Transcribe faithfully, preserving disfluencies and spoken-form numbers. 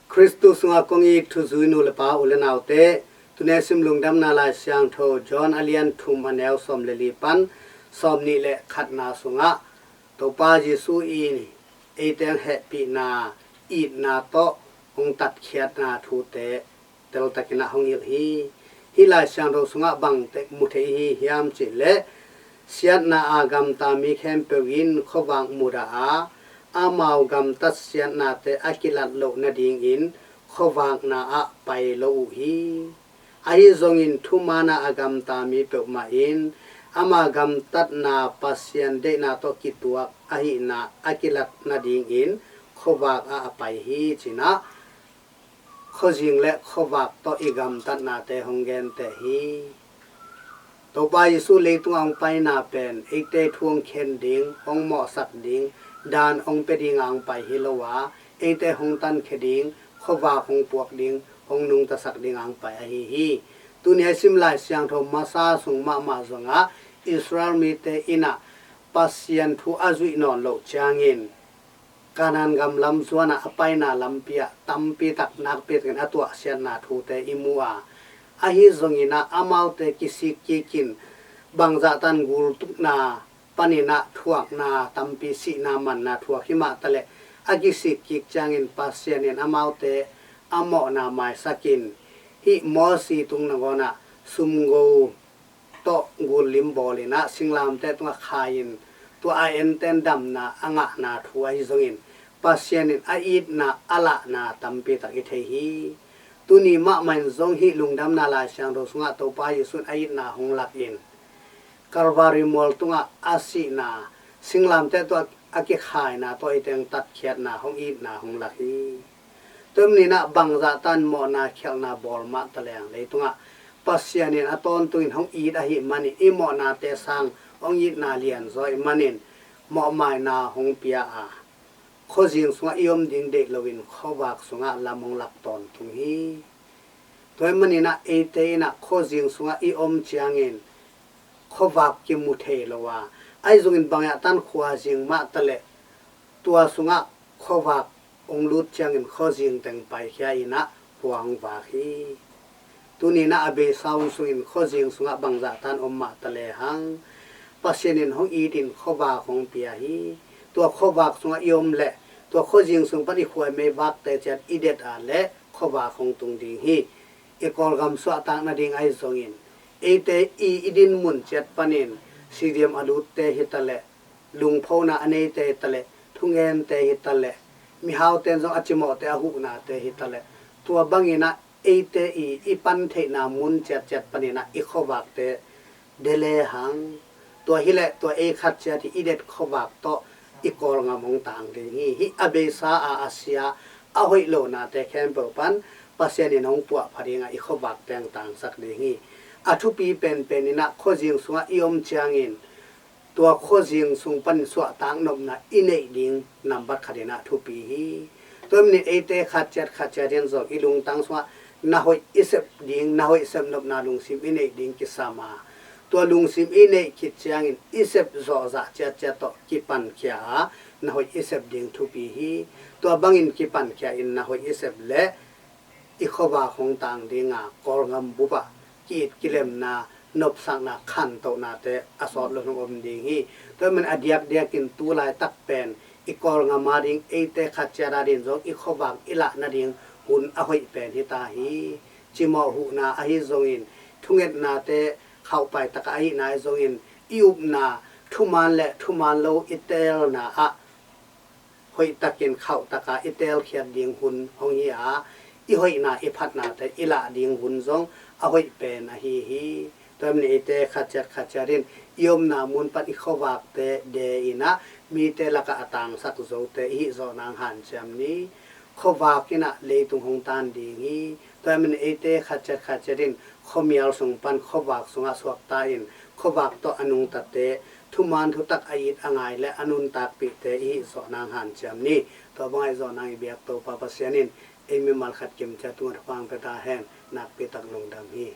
Khristu sungah kong it thuzui nu le pa, u le naute, tuni a sim Lungdamna Lai Siangtho John a lian thum, a neu sawm le li pan sawm nih le khatna sungah Topa Jesuh in eite hong hehpihna, itna tawh hong tatkhiatna thute teltakin ah hong hilh hi. Hih Lai Siangtho sungah bang teh mu thei i hi hiam cih leh, siatna a gamta mi khempeuh in khuavak mudah a, amau gamtat siatnate a kilat loh nadingin khuavakna ah pai lo uh hi. Ahi zongin thumaana a gamta mi peuhmah in ama gamtatna Pasian deihna tawh kituak ahihna a kilat nadingin khuavak ah a pai hi, ci-in ah khuazing le khuavak tawh i gamtatnate hong genteh hi. Topa Jesuh leitungah hong paina pen eite thu hong khen ding, hong mawhsak ding, dan hong pia dingah hong pai hi lo a, eite hong tankhia ding, khuavak hong puak ding, hong nungtasak dingah hong pai ahi hi. Tuni a sim Lai Siangtho masa sung mahmah zongah Israel mite in ah Pasian thu a zuih nawn loh ciangin Kanaan gam lam zuanah a paina lampi ah tampi tak nakpi takin a tuahsiatna thute i mu a, ahi zongin ah amaute kisik kikin bangzah tan gultukna panin ah thuakna tampi, sihna manna thuak hi mah taleh, a kisik kik ciangin Pasian in amaute a mawhna maisakin, hih Mosi tung nangawnah sumgo tawh gullim bawlin ah singlamteh tungah khai-in, tua a enten damna a ngahna thu ahi zongin Pasian in a itna a lahna tampi tak i thei hi. Tuni mahmah in zong hih Lungdamna Lai Siangtho sungah Topa Jesuh in a itna hong lakin, Kalvari mual tungah a sihna, singlamteh tawh a kikhaina tawh eite hong tatkhiatna, hong itna hong lak hi. Tua manin ah bangzah tan mawhna khialhna bawl mah taleng leitungah Pasian in a tawntungin hong it ahih manin, i mawhnate sang hong itna lianzaw ahih manin, mawhmaina hong pia a, khuazing sungah i om ding deih loin khuavak sungah lam hong lak tawntung hi. Tua ahih manin ah eite in ah khuazing sungah i om ciangin khuavak kimu thei lo a, ahi zongin bangzah tan khuazing mah taleh, tua sungah khuavak hong lut ciangin khuazing teng paikhia in ah khua hong vak hi. Tuni in ah a beisa hun sungin khuazing sungah bangzah tan om mah talehang, Pasian in hong itin khuavak hong pia hi. Tua khuavak sungah i om leh, tua khuazing sung pan i khuaimei vakte ciat i det a leh khuavak hong tung ding hi. I Kawlgam suahtak nading ahi zongin, eite i, i din mun ciat panin, stadium a lutte hi taleh, lungphona a neite hi taleh, thungente hi taleh, mihaute in zong a cimawhte, a huhnate hi taleh, tua bangin ah eite i, i pan theihna mun ciatciat panin ah i khuavakte de lehang, tua hileh tua ei khat ciat hi i det khuavak tawh i Kawlgam hong tang ding hi. Hih a beisa a, a sia, a hoih lonate khempeuh pan Pasian in hong puahpha dingah i khuavakte hong tangsak ding hi. A thupi penpen in ah khuazing sungah i om ciangin tua khuazing sung panin suahtak nopna i neih ding nambat khat in ah thupi hi. Tua ahih manin eite khat ciat khat ciat in zong i lungtang sungah na hoih i sep ding, na hoih sep nopna lungsim i neih ding kisam a, tua lungsim i neih khit ciangin i sep zawhzah ciatciat tawh kipankhia a, na hoih i sep ding thupi hi. Tua bangin kipankhia in na hoih i sep leh i khuavak hong tang ding a, Kawlgam bup ah ki-it kilemna, nopsakna, khantohnate a sawt lo hong om ding hi. Tua ahih manin a diakdiakin tu laitak pen i Kawlgam ading, eite khat ciat ading zong i khuavak i lah nading hun a hoih pen hi ta hi. Cimawh, huhna ahi zongin, thungetnate khauhpai takah ahihna ahi zongin, i upna, thuman le thuman lo i teelna ah hoihtakin khauhtaka i teelkhiat ding hun hong hi a, i hoihna i phatnate i lah ding hun zong a hoih pen ahi hi. Tua ahih manin eite khat ciat khat ciat in i omna mun pan i khuavakte de in ah mite lakah a tangsak zote i hih zawh nang hanciam ni. Khuavak in ah leitung hong tan ding hi. Tua ahih manin eite khat ciat khat ciat in khuamial sung pan khuavak sungah suakta in, khuavak tawh a nungtate, thuman thutak a it a ngai le a nuntakpihte i hih zawh nang hanciam ni. Tua bangah i zawh nang i biak Topa Pasian in ei mimal khat kimciat tungah thupha hong pia ta hen. Nakpi tak lungdam hi.